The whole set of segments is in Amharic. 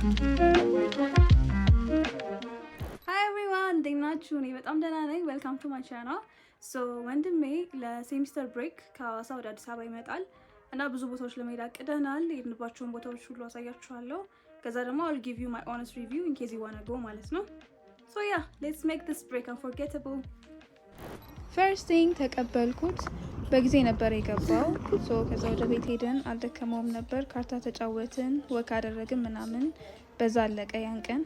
Hi everyone፣ እንዴት ናችሁ? እኔ በጣም ደህና ነኝ። Welcome to my channel። So ወንድሜ ለ semester break ከሐዋሳ ወደ አዲስ አበባ ይመጣል እና ብዙ ቦታዎች ለመሄድ አቅደናል። የሄድንባቸውን ቦታዎች ሁሉ አሳያችኋለሁ። ከዛ ደግሞ I'll give you my honest review in case you wanna go ማለት ነው። So yeah, let's make this break unforgettable። First thing ተቀበልኩት። በጊዜ ነበር የገባው። So ከዛ ወደ ቤት ሄደን አልደከመውም ነበር። ካርታ ተጫወትን፣ walk አደረግን ምናምን። በዛ አለቀ ያን ቀን።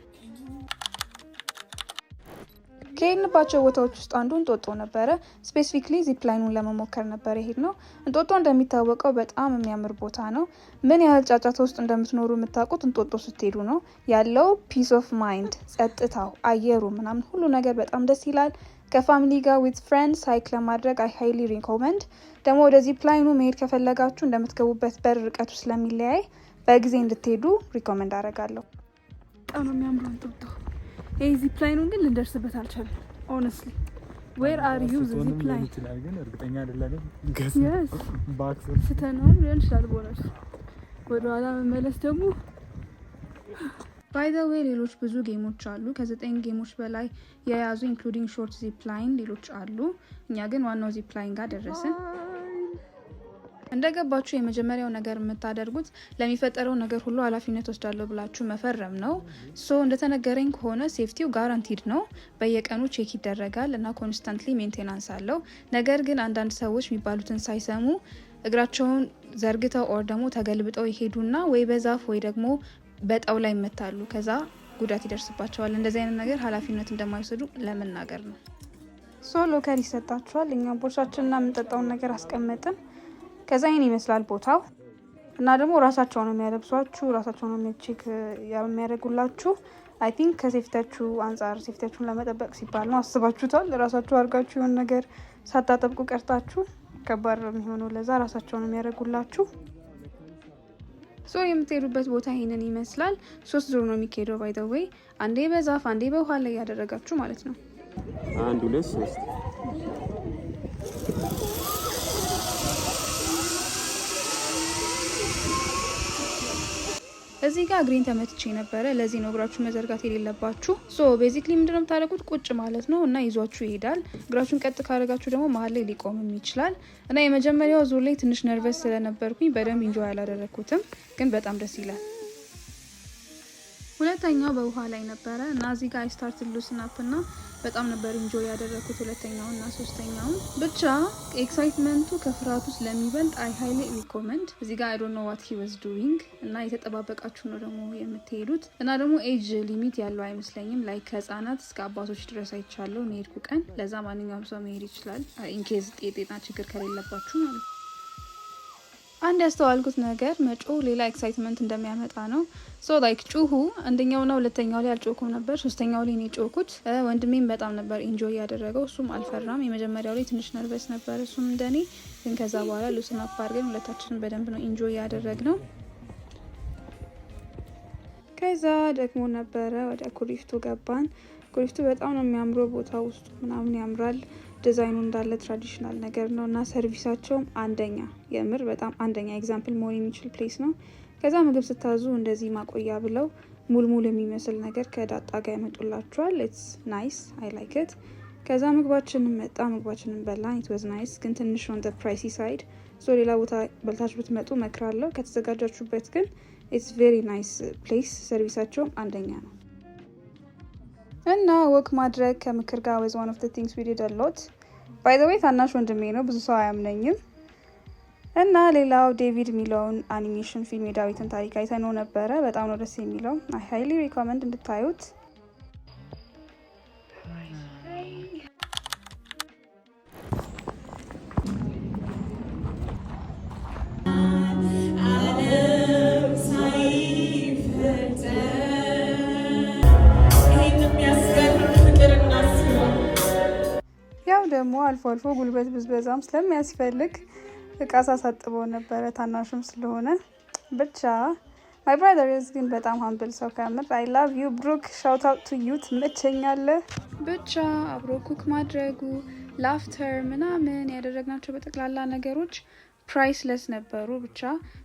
ከሄድንባቸው ቦታዎች ውስጥ አንዱ እንጦጦ ነበረ። Specifically zipline ኑን ለመሞከር ነበር የሄድነው። እንጦጦ እንደሚታወቀው በጣም የሚያምር ቦታ ነው። ምን ያህል ጫጫታ ውስጥ እንደምትኖሩ የምታውቁት እንጦጦ ስትሄዱ ነው። ያለው peace of mind፣ ጸጥታው፣ አየሩ ምናምን ሁሉ ነገር በጣም ደስ ይላል። ከ family ጋር with friends hike ለማድረግ I highly recommend። ደግሞ ወደ zipline ኑ መሄድ ከፈለጋችሁ እንደምትገቡበት በር ርቀቱ ስለሚለያይ በጊዜ እንድትሄዱ recommend አደርጋለሁ። በጣም ነው የሚያምረው እንጦጦ። ይሄ zipline ኑን ግን ልንደርስበት አልቻለም። Honestly, where are you zipline? ይችላል ግን እርግጠኛ አይደለንም። ስተነውም ሊሆን ይችላል። ቦነስ ወደኋላ መመለስ ደግሞ By the way፣ ሌሎች ብዙ game ኦች አሉ። ከዘጠኝ game ኦች በላይ የያዙ including short zipline ሌሎች አሉ። እኛ ግን ዋናው zipline ጋር ደረስን። እንደገባችሁ የመጀመሪያው ነገር የምታደርጉት ለሚፈጠረው ነገር ሁሉ ኃላፊነት ወስዳለሁ ብላችሁ መፈረም ነው። So እንደተነገረኝ ከሆነ safety ው guaranteed ነው። በየቀኑ check ይደረጋል እና constantly maintenance አለው። ነገር ግን አንዳንድ ሰዎች የሚባሉትን ሳይሰሙ እግራቸውን ዘርግተው or ደግሞ ተገልብጠው ይሄዱና ወይ በዛፍ ወይ ደግሞ በጣውላ ይመታሉ። ከዛ ጉዳት ይደርስባቸዋል። እንደዚህ አይነት ነገር ኃላፊነት እንደማይወስዱ ለመናገር ነው። So locker ይሰጣችኋል። እኛ ቦርሳችንና የምንጠጣውን ነገር አስቀመጥን። ከዛ ይህን ይመስላል ቦታው እና ደግሞ ራሳቸው ነው የሚያለብሷችሁ፣ ራሳቸው ነው check የሚያደርጉላችሁ። I think ከ safety ያችሁ አንጻር safety ያችሁን ለመጠበቅ ሲባል ነው። አስባችሁታል? ራሳችሁ አድርጋችሁ የሆነ ነገር ሳታጠብቁ ቀርታችሁ ከባድ ነው የሚሆነው። ለዛ ራሳቸው ነው የሚያደርጉላችሁ። So የምትሄዱበት ቦታ ይሄንን ይመስላል። ሶስት ዙር ነው የሚካሄደው by the way፣ አንዴ በዛፍ አንዴ በውሃ ላይ ያደረጋችሁ ማለት ነው። አንድ፣ ሁለት፣ ሶስት። እዚህ ጋር እግሬን ተመትቼ ነበረ። ለዚህ ነው እግራችሁ መዘርጋት የሌለባችሁ። So basically ምንድነው የምታደርጉት? ቁጭ ማለት ነው እና ይዟችሁ ይሄዳል። እግራችሁን ቀጥ ካደረጋችሁ ደግሞ መሀል ላይ ሊቆምም ይችላል እና የመጀመሪያው ዙር ላይ ትንሽ nervous ስለነበርኩኝ በደንብ enjoy አላደረግኩትም፣ ግን በጣም ደስ ይላል። ሁለተኛው በውሃ ላይ ነበረ እና እዚህ ጋር start loosen up እና በጣም ነበር enjoy ያደረግኩት ሁለተኛውን እና ሶስተኛውን። ብቻ excitement ኡ ከፍርሃቱ ስለሚበልጥ I highly recommend። እዚህ ጋር I don't know what he was doing እና የተጠባበቃችሁ ነው ደግሞ የምትሄዱት እና ደግሞ age limit ያለው አይመስለኝም። Like ከህጻናት እስከ አባቶች ድረስ አይቻለሁ የሄድኩ ቀን። ለዛ ማንኛውም ሰው መሄድ ይችላል፣ in case የጤና ችግር ከሌለባችሁ ማለት ነው። አንድ ያስተዋልኩት ነገር መጮህ ሌላ excitement እንደሚያመጣ ነው። So like ጩሁ። አንደኛውና ሁለተኛው ላይ አልጮኩም ነበር፣ ሶስተኛው ላይ ነው የጮኩት። ወንድሜም በጣም ነበር enjoy ያደረገው፣ እሱም አልፈራም። የመጀመሪያው ላይ ትንሽ nervous ነበር እሱም እንደኔ፣ ግን ከዛ በኋላ loosen up አድርገን ሁለታችንን በደንብ ነው enjoy ያደረግነው። ከዛ ደግሞ ነበረ ወደ ኩሪፍቱ ገባን። ኩሪፍቱ በጣም ነው የሚያምረው፣ ቦታ ውስጡ ምናምን ያምራል። ዲዛይኑ እንዳለ traditional ነገር ነው እና service ኣቸውም አንደኛ፣ የምር በጣም አንደኛ example መሆን የሚችል place ነው። ከዛ ምግብ ስታዙ እንደዚህ ማቆያ ብለው ሙልሙል የሚመስል ነገር ከዳጣ ጋር ያመጡላችኋል። It's nice, I like it። ከዛ ምግባችንን መጣ፣ ምግባችንን በላን። It was nice ግን ትንሽ on the pricey side፣ so ሌላ ቦታ በልታችሁ ብትመጡ መክራለሁ። ከተዘጋጃችሁበት ግን it's very nice place፣ service ኣቸውም አንደኛ ነው። እና walk ማድረግ ከምክር ጋር was one of the things we did a lot። By the way፣ ታናሽ ወንድሜ ነው፣ ብዙ ሰው አያምነኝም። እና ሌላው ዴቪድ የሚለውን አኒሜሽን ፊልም የዳዊትን ታሪክ አይተነው ነበረ። በጣም ነው ደስ የሚለው። I highly recommend እንድታዩት። ዓለም ሳይፈጠር ይህን የሚያስገርም ፍቅር እናስበው። ያው ደግሞ አልፎ አልፎ ጉልበት ብዝበዛም ስለሚያስፈልግ እቃ ሳሳጥበው ነበረ ታናሹም ስለሆነ። ብቻ my brother is ግን በጣም humble ሰው ከምር። I love you ብሩክ፣ shout out to you፣ ትመቸኛለህ። ብቻ አብሮ cook ማድረጉ፣ laughter ምናምን ያደረግናቸው በጠቅላላ ነገሮች Priceless ነበሩ። ብቻ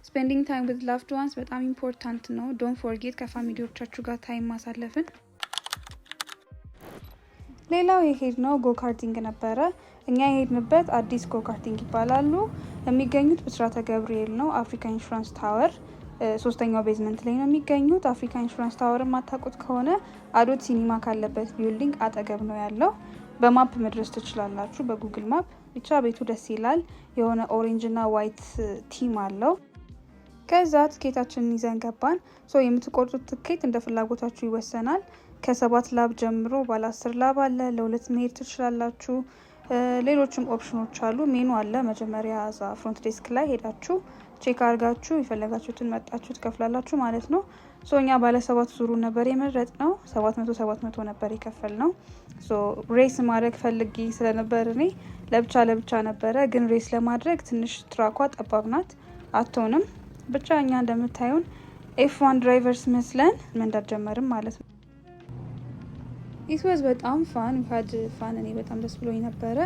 spending time with loved ones በጣም important ነው። Don't forget ከ family ዎቻችሁ ጋር time ማሳለፍን። ሌላው የሄድነው go-karting ነበረ። እኛ የሄድንበት አዲስ go-karting ይባላሉ። የሚገኙት ብስራተ ገብርኤል ነው። አፍሪካ ኢንሹራንስ ታወር ሶስተኛው basement ላይ ነው የሚገኙት። አፍሪካ ኢንሹራንስ ታወር የማታውቁት ከሆነ አዶት ሲኒማ ካለበት building አጠገብ ነው ያለው። በ map መድረስ ትችላላችሁ፣ በ Google Map። ብቻ ቤቱ ደስ ይላል። የሆነ orange እና white theme አለው። ከዛ ትኬታችንን ይዘን ገባን። So የምትቆርጡት ትኬት እንደ ፍላጎታችሁ ይወሰናል። ከ7 lap ጀምሮ ባለ 10 lap አለ። ለሁለት መሄድ ትችላላችሁ። ሌሎችም option ኖች አሉ። ሜኑ አለ። መጀመሪያ እዛ front desk ላይ ሄዳችሁ check አድርጋችሁ የፈለጋችሁትን መርጣችሁ ትከፍላላችሁ ማለት ነው። So እኛ ባለ ሰባት ዙሩ ነበር የመረጥነው። 700 700 ነበር የከፈልነው። So race ማድረግ ፈልጌ ስለነበር እኔ ለብቻ ለብቻ ነበረ፣ ግን race ለማድረግ ትንሽ track ኳ ጠባብ ናት፣ አትሆንም። ብቻ እኛ እንደምታዩን F1 drivers መስለን መንዳት ጀመርን ማለት ነው። It was በጣም fun, had fun። እኔ በጣም ደስ ብሎኝ ነበረ።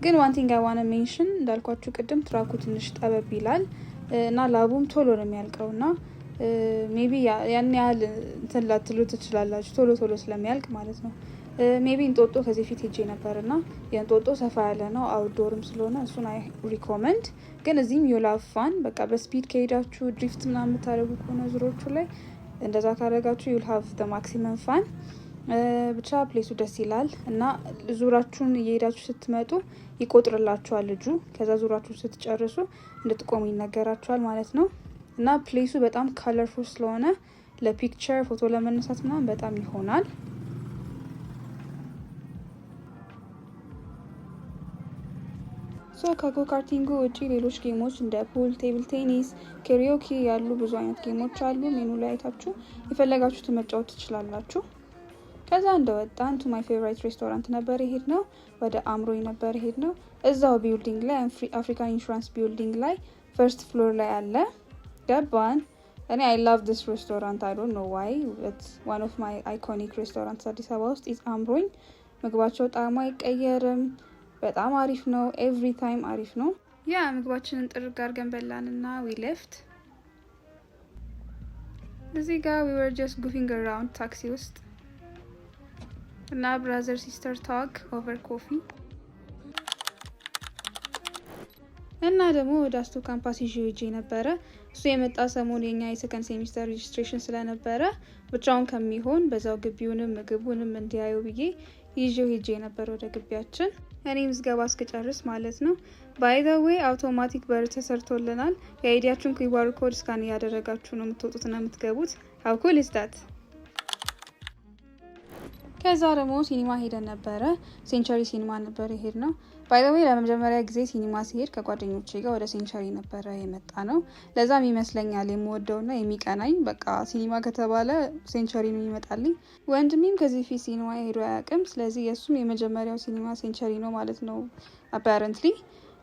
ግን one thing I wanna mention፣ እንዳልኳችሁ ቅድም track ኩ ትንሽ ጠበብ ይላል እና lap ኡም ቶሎ ነው የሚያልቀው እና maybe ያን ያህል እንትን ላትሉ ትችላላችሁ፣ ቶሎ ቶሎ ስለሚያልቅ ማለት ነው። Maybe እንጦጦ ከዚህ ፊት ሄጄ ነበር እና የእንጦጦ ሰፋ ያለ ነው፣ outdoor ም ስለሆነ እሱን I recommend። ግን እዚህም you'll have fun። በቃ በ speed ከሄዳችሁ፣ drift ምናምን የምታደርጉ ከሆነ ዙሮቹ ላይ እንደዛ ካደረጋችሁ you'll have maximum fun። ብቻ place ኡ ደስ ይላል እና ዙራችሁን እየሄዳችሁ ስትመጡ ይቆጥርላችኋል ልጁ። ከዛ ዙራችሁን ስትጨርሱ እንድትቆሙ ይነገራችኋል ማለት ነው። እና place ኡ በጣም colorful ስለሆነ ለ picture፣ ፎቶ ለመነሳት ምናምን በጣም ይሆናል። So ከ go-karting ኡ ውጪ ሌሎች game ኦች እንደ pool፣ table tennis፣ karaoke ያሉ ብዙ አይነት game ኦች አሉ። ሜኑ ላይ አይታችሁ የፈለጋችሁትን መጫወት ትችላላችሁ። ከዛ እንደወጣን to my favorite restaurant ነበር የሄድነው። ወደ አምሮኝ ነበር የሄድነው። እዛው building ላይ፣ አፍሪካን ኢንሹራንስ building ላይ first floor ላይ አለ። ገባን። እኔ I love this restaurant፣ I don't know why, one of my iconic restaurant አዲስ አበባ ውስጥ is አምሮኝ። ምግባቸው ጣዕሙ አይቀየርም። በጣም አሪፍ ነው። Every time አሪፍ ነው። Yeah፣ ምግባችንን ጥርግ አድርገን በላንና we left። እዚህ ጋር we were just goofing around ታክሲ ውስጥ እና brother sister talk over coffee። እና ደግሞ ወደ አስቶ ካምፓስ ይዤ ሄጄ ነበረ። እሱ የመጣ ሰሞን የኛ የ second semester registration ስለነበረ ብቻውን ከሚሆን በዛው ግቢውንም ምግቡንም እንዲያዩ ብዬ ይዤው ሄጄ ነበር ወደ ግቢያችን፣ እኔ ምዝገባ እስክጨርስ ማለት ነው። By the way፣ automatic በር ተሰርቶልናል። የ ID ያችሁን QR code scan እያደረጋችሁ ነው የምትወጡትና የምትገቡት። How cool is that? ከዛ ደግሞ ሲኒማ ሄደን ነበረ። ሴንቸሪ ሲኒማ ነበር የሄድነው። By the way፣ ለመጀመሪያ ጊዜ ሲኒማ ስሄድ ከጓደኞቼ ጋር ወደ ሴንቸሪ ነበረ የመጣነው። ለዛም ይመስለኛል የምወደውና የሚቀናኝ፣ በቃ ሲኒማ ከተባለ ሴንቸሪ ነው የሚመጣልኝ። ወንድሜም ከዚህ ፊት ሲኒማ ሄዶ አያውቅም። ስለዚህ የእሱም የመጀመሪያው ሲኒማ ሴንቸሪ ነው ማለት ነው apparently።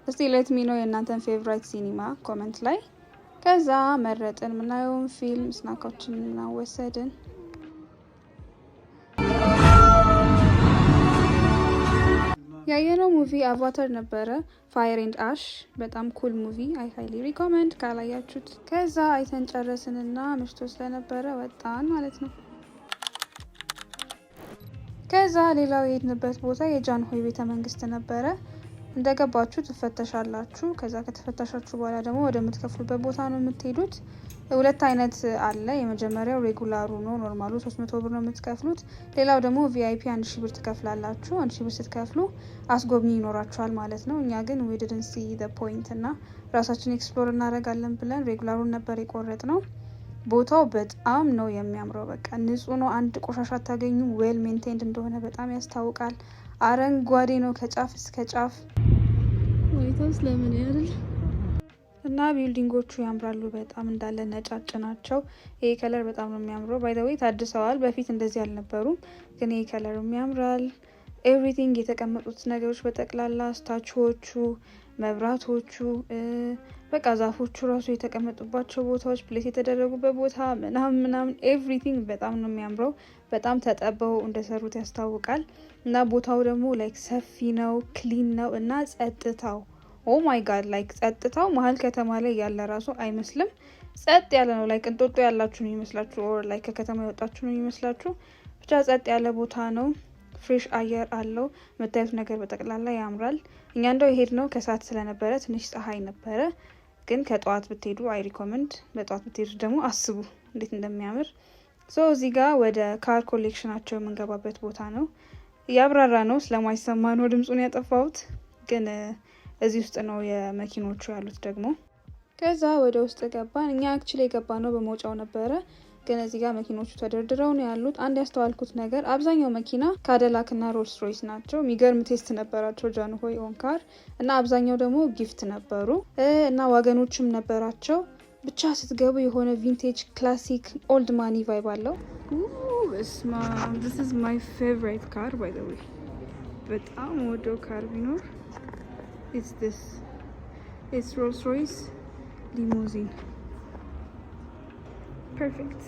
እስቲ let me know የእናንተን favorite ሲኒማ comment ላይ። ከዛ መረጥን የምናየውን ፊልም፣ snack ኦችን ምናምን ወሰድን። ያየነው movie Avatar ነበረ፣ Fire and Ash። በጣም cool movie፣ I highly recommend ካላያችሁት። ከዛ አይተን ጨረስንና መሽቶ ስለነበረ ወጣን ማለት ነው። ከዛ ሌላው የሄድንበት ቦታ የጃንሆይ ቤተ መንግስት ነበረ። እንደገባችሁ ትፈተሻላችሁ። ከዛ ከተፈተሻችሁ በኋላ ደግሞ ወደምትከፍሉበት ቦታ ነው የምትሄዱት። ሁለት አይነት አለ። የመጀመሪያው regular ኡ ነው፣ normal ኡ 300 ብር ነው የምትከፍሉት። ሌላው ደግሞ VIP 1000 ብር ትከፍላላችሁ። 1000 ብር ስትከፍሉ አስጎብኚ ይኖራችኋል ማለት ነው። እኛ ግን we didn't see the point እና ራሳችን explore እናደርጋለን ብለን regular ኡን ነበር የቆረጥነው። ቦታው በጣም ነው የሚያምረው። በቃ ንጹህ ነው። አንድ ቆሻሻ አታገኙም። Well maintained እንደሆነ በጣም ያስታውቃል። አረንጓዴ ነው ከጫፍ እስከ ጫፍ። ዋይት ሀውስ ለምን ያህል እና building ኦቹ ያምራሉ በጣም፣ እንዳለ ነጫጭ ናቸው። ይሄ color በጣም ነው የሚያምረው። By the way ታድሰዋል። በፊት እንደዚህ አልነበሩም፣ ግን ይሄ color ያምራል። Everything፣ የተቀመጡት ነገሮች በጠቅላላ፣ statue ዎቹ፣ መብራቶቹ፣ በቃ ዛፎቹ ራሱ የተቀመጡባቸው ቦታዎች፣ place የተደረጉበት ቦታ ምናምን ምናምን everything በጣም ነው የሚያምረው። በጣም ተጠበው እንደሰሩት ያስታውቃል። እና ቦታው ደግሞ like ሰፊ ነው፣ clean ነው እና ጸጥታው Oh my God, like ጸጥታው መሀል ከተማ ላይ ያለ ራሱ አይመስልም። ጸጥ ያለ ነው። Like እንጦጦ ያላችሁ ነው የሚመስላችሁ፣ or like ከከተማ የወጣችሁ ነው የሚመስላችሁ። ብቻ ጸጥ ያለ ቦታ ነው። Fresh አየር አለው። የምታዩት ነገር በጠቅላላ ያምራል። እኛ እንደው የሄድነው ከሰዓት ስለነበረ ትንሽ ፀሐይ ነበረ፣ ግን ከጠዋት ብትሄዱ I recommend። በጠዋት ብትሄዱ ደግሞ አስቡ እንዴት እንደሚያምር። So እዚህ ጋር ወደ car collection ኣቸው የምንገባበት ቦታ ነው። እያብራራ ነው ስለማይሰማ ነው ድምፁን ያጠፋሁት፣ ግን እዚህ ውስጥ ነው የመኪኖቹ ያሉት ደግሞ። ከዛ ወደ ውስጥ ገባን። እኛ actually የገባነው በመውጫው ነበረ፣ ግን እዚህ ጋር መኪኖቹ ተደርድረው ነው ያሉት። አንድ ያስተዋልኩት ነገር አብዛኛው መኪና Cadillac እና Rolls Royce ናቸው። የሚገርም taste ነበራቸው ጃንሆይ on car እና አብዛኛው ደግሞ gift ነበሩ እና wagon ኦችም ነበራቸው። ብቻ ስትገቡ የሆነ vintage classic old money vibe አለው። እስማ this is my favorite car, by the way። በጣም የምወደው car ቢኖር it's this. It's Rolls Royce limousine, perfect።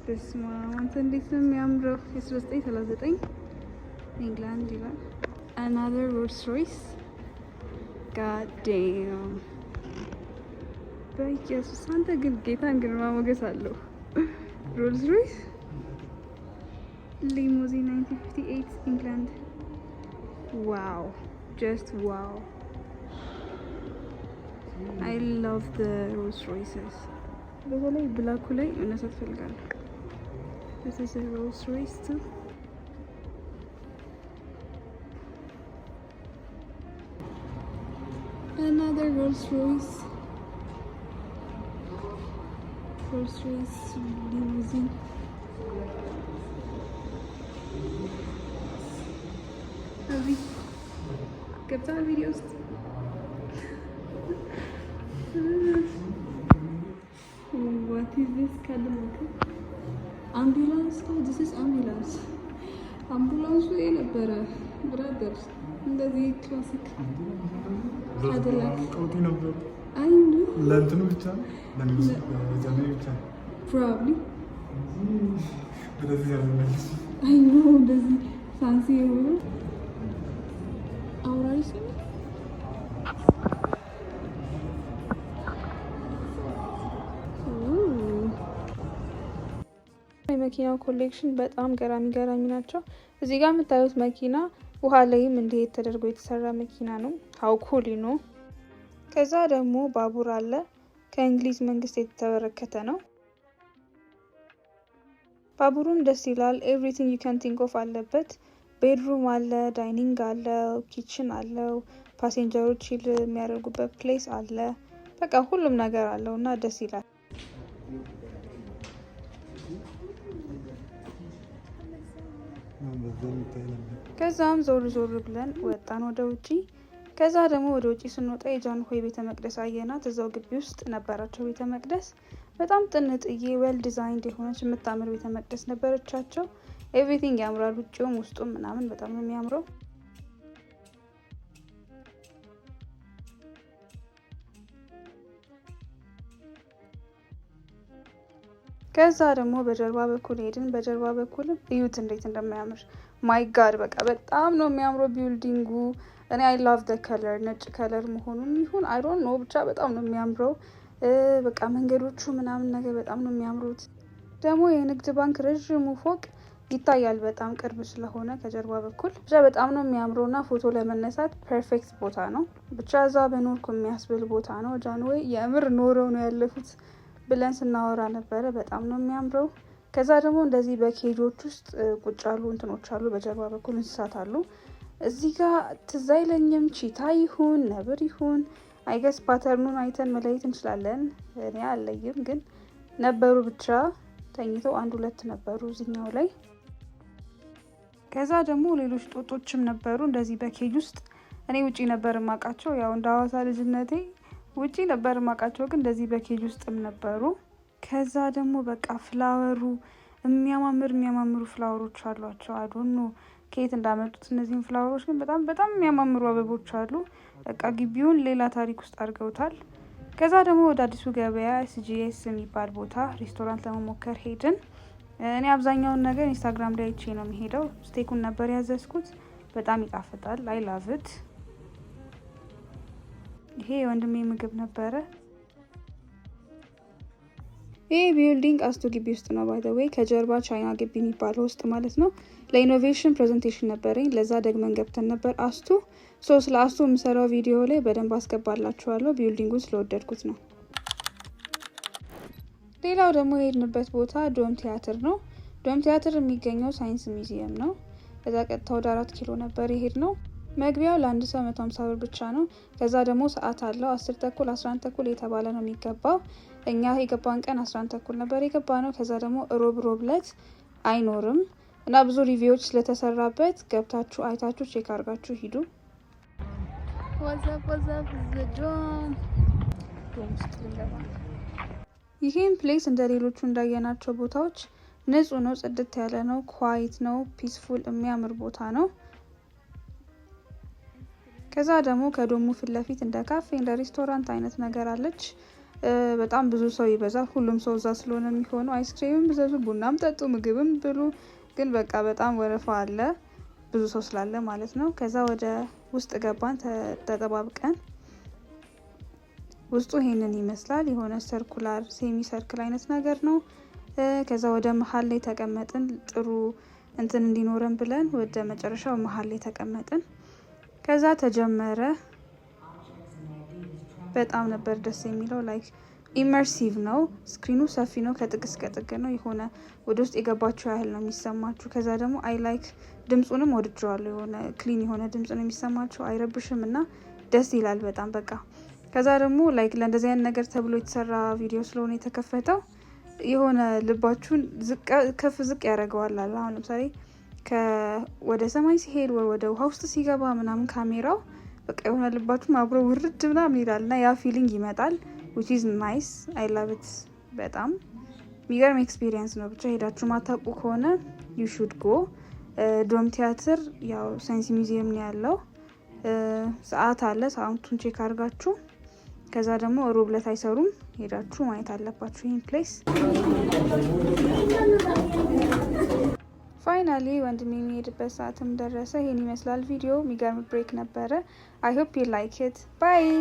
በስመ አብ አንተ እንዴት ነው የሚያምረው! የ1939 ኢንግላንድ ይላል። Another Rolls Royce. God damn. በኢየሱስ አንተ ግን ጌታን ግርማ ሞገስ አለው። Rolls Royce limousine, 1958 ኢንግላንድ። Wow, just wow. I love the Rolls Royces። በተለይ black ኡ ላይ መነሳት እፈልጋለሁ። This is a Rolls Royce too. Another Rolls Royce. Rolls Royce limousine. እዚህ ገብተሃል ቪዲዮ ውስጥ። What is this? Cadillac ambulance? Oh, this is ambulance። አምቡላንሱ የነበረ brother እንደዚህ classic Cadillac። ቀውጢ ነበር። አይ ነው። ለእንትኑ ብቻ ለንጉሱ ለዘመኑ ብቻ። Probably. ወደዚህ ያልመለስ። አይ ነው፣ እንደዚህ fancy የሆኑ አውራሪስ ነው። የመኪናው collection በጣም ገራሚ ገራሚ ናቸው። እዚህ ጋር የምታዩት መኪና ውሃ ላይም እንዲሄድ ተደርጎ የተሰራ መኪና ነው። How cool ነው። ከዛ ደግሞ ባቡር አለ፣ ከእንግሊዝ መንግስት የተበረከተ ነው። ባቡሩም ደስ ይላል። Everything you can think of አለበት። Bedroom አለ፣ dining አለው፣ kitchen አለው፣ passenger ኦች chill የሚያደርጉበት place አለ። በቃ ሁሉም ነገር አለው እና ደስ ይላል። ከዛም ዞር ዞር ብለን ወጣን ወደ ውጪ። ከዛ ደግሞ ወደ ውጪ ስንወጣ የጃንሆይ ቤተ መቅደስ አየናት። እዛው ግቢ ውስጥ ነበራቸው ቤተ መቅደስ። በጣም ጥንጥዬ well designed የሆነች የምታምር ቤተ መቅደስ ነበረቻቸው። Everything ያምራል። ውጭውም ውስጡም ምናምን በጣም ነው የሚያምረው። ከዛ ደግሞ በጀርባ በኩል ሄድን። በጀርባ በኩልም እዩት እንዴት እንደሚያምር። My God፣ በቃ በጣም ነው የሚያምረው building ኡ። እኔ I love the color፣ ነጭ color መሆኑም ይሁን I don't know፣ ብቻ በጣም ነው የሚያምረው። በቃ መንገዶቹ ምናምን ነገር በጣም ነው የሚያምሩት። ደግሞ የንግድ ባንክ ረዥሙ ፎቅ ይታያል በጣም ቅርብ ስለሆነ ከጀርባ በኩል። ብቻ በጣም ነው የሚያምረው እና ፎቶ ለመነሳት perfect ቦታ ነው። ብቻ እዛ በኖርኩ የሚያስብል ቦታ ነው። ጃንሆይ የምር ኖረው ነው ያለፉት ብለን ስናወራ ነበረ። በጣም ነው የሚያምረው። ከዛ ደግሞ እንደዚህ በ cage ኦች ውስጥ ቁጭ ያሉ እንትኖች አሉ። በጀርባ በኩል እንስሳት አሉ። እዚህ ጋር ትዝ አይለኝም cheetah ይሁን ነብር ይሁን፣ I guess pattern ኡን አይተን መለየት እንችላለን። እኔ አለይም፣ ግን ነበሩ፣ ብቻ ተኝተው አንድ ሁለት ነበሩ እዚኛው ላይ። ከዛ ደግሞ ሌሎች ጦጦችም ነበሩ እንደዚህ በ cage ውስጥ። እኔ ውጪ ነበር የማውቃቸው፣ ያው እንደ ሀዋሳ ልጅነቴ ውጪ ነበር የማውቃቸው፣ ግን እንደዚህ በ cage ውስጥም ነበሩ። ከዛ ደግሞ በቃ flower ኡ የሚያማምር የሚያማምሩ flower ኦች አሏቸው። I don't know ከየት እንዳመጡት እነዚህን flower ኦች፣ ግን በጣም በጣም የሚያማምሩ አበቦች አሉ። በቃ ግቢውን ሌላ ታሪክ ውስጥ አድርገውታል። ከዛ ደግሞ ወደ አዲሱ ገበያ SGS የሚባል ቦታ ሬስቶራንት ለመሞከር ሄድን። እኔ አብዛኛውን ነገር Instagram ላይ አይቼ ነው የምሄደው። Steak ኡን ነበር ያዘዝኩት። በጣም ይጣፍጣል። I love it. ይሄ የወንድሜ ምግብ ነበረ። ይህ building አስቱ ግቢ ውስጥ ነው። By the way፣ ከጀርባ ቻይና ግቢ የሚባለው ውስጥ ማለት ነው። ለ innovation presentation ነበረኝ። ለዛ ደግመን ገብተን ነበር አስቱ። So ስለ አስቱ የምሰራው ቪዲዮ ላይ በደንብ አስገባላችኋለሁ። Building ኡን ስለወደድኩት ነው። ሌላው ደግሞ የሄድንበት ቦታ ዶም ቲያትር ነው። ዶም ቲያትር የሚገኘው ሳይንስ ሙዚየም ነው። ከዛ ቀጥታ ወደ 4 ኪሎ ነበር የሄድነው። መግቢያው ለአንድ ሰው 150 ብር ብቻ ነው። ከዛ ደግሞ ሰዓት አለው፣ 10:30፣ 11:30 የተባለ ነው የሚገባው። እኛ የገባን ቀን 11:30 ነበር የገባነው። ከዛ ደግሞ ሮብ ሮብ ለት አይኖርም እና ብዙ review ዎች ስለተሰራበት ገብታችሁ አይታችሁ check አድርጋችሁ ሂዱ። What's up, what's up, ዶም ዶም ውስጥ ልንገባ ነው። ይህም place እንደ ሌሎቹ እንዳየናቸው ቦታዎች ንጹህ ነው፣ ጽድት ያለ ነው፣ quiet ነው፣ peaceful የሚያምር ቦታ ነው። ከዛ ደግሞ ከዶሙ ፊት ለፊት እንደ ካፌ፣ እንደ ሬስቶራንት አይነት ነገር አለች። በጣም ብዙ ሰው ይበዛል። ሁሉም ሰው እዛ ስለሆነ የሚሆነው አይስክሬምም ብዘዙ፣ ቡናም ጠጡ፣ ምግብም ብሉ። ግን በቃ በጣም ወረፋ አለ፣ ብዙ ሰው ስላለ ማለት ነው። ከዛ ወደ ውስጥ ገባን ተጠባብቀን። ውስጡ ይሄንን ይመስላል። የሆነ circular semi circle አይነት ነገር ነው። ከዛ ወደ መሀል ላይ ተቀመጥን። ጥሩ እንትን እንዲኖረን ብለን ወደ መጨረሻው መሀል ላይ ተቀመጥን። ከዛ ተጀመረ። በጣም ነበር ደስ የሚለው። Like immersive ነው። Screen ኑ ሰፊ ነው። ከጥግ እስከ ጥግ ነው። የሆነ ወደ ውስጥ የገባችሁ ያህል ነው የሚሰማችሁ። ከዛ ደግሞ I like ድምፁንም ወድጀዋለሁ። የሆነ clean የሆነ ድምጽ ነው የሚሰማችሁ፣ አይረብሽም እና ደስ ይላል በጣም በቃ። ከዛ ደግሞ like ለእንደዚህ አይነት ነገር ተብሎ የተሰራ ቪዲዮ ስለሆነ የተከፈተው የሆነ ልባችሁን ከፍ ዝቅ ያደርገዋል አለ። አሁን ለምሳሌ ወደ ሰማይ ሲሄድ ወይ ወደ ውሃ ውስጥ ሲገባ ምናምን ካሜራው በቃ የሆነ ልባችሁም አብሮ ውርድ ምናምን ይላል እና ያ feeling ይመጣል፣ which is nice. I love it። በጣም የሚገርም experience ነው። ብቻ ሄዳችሁ ማታውቁ ከሆነ you should go። ዶም ቲያትር ያው ሳይንስ ሙዚየም ነው ያለው። ሰዓት አለ። ሰዓቱን check አድርጋችሁ ከዛ ደግሞ ሮብ ዕለት አይሰሩም። ሄዳችሁ ማየት አለባችሁ ይህን place። Finally ወንድሜ የሚሄድበት ሰዓትም ደረሰ። ይሄን ይመስላል ቪዲዮ። የሚገርም break ነበረ። I hope you like it. Bye.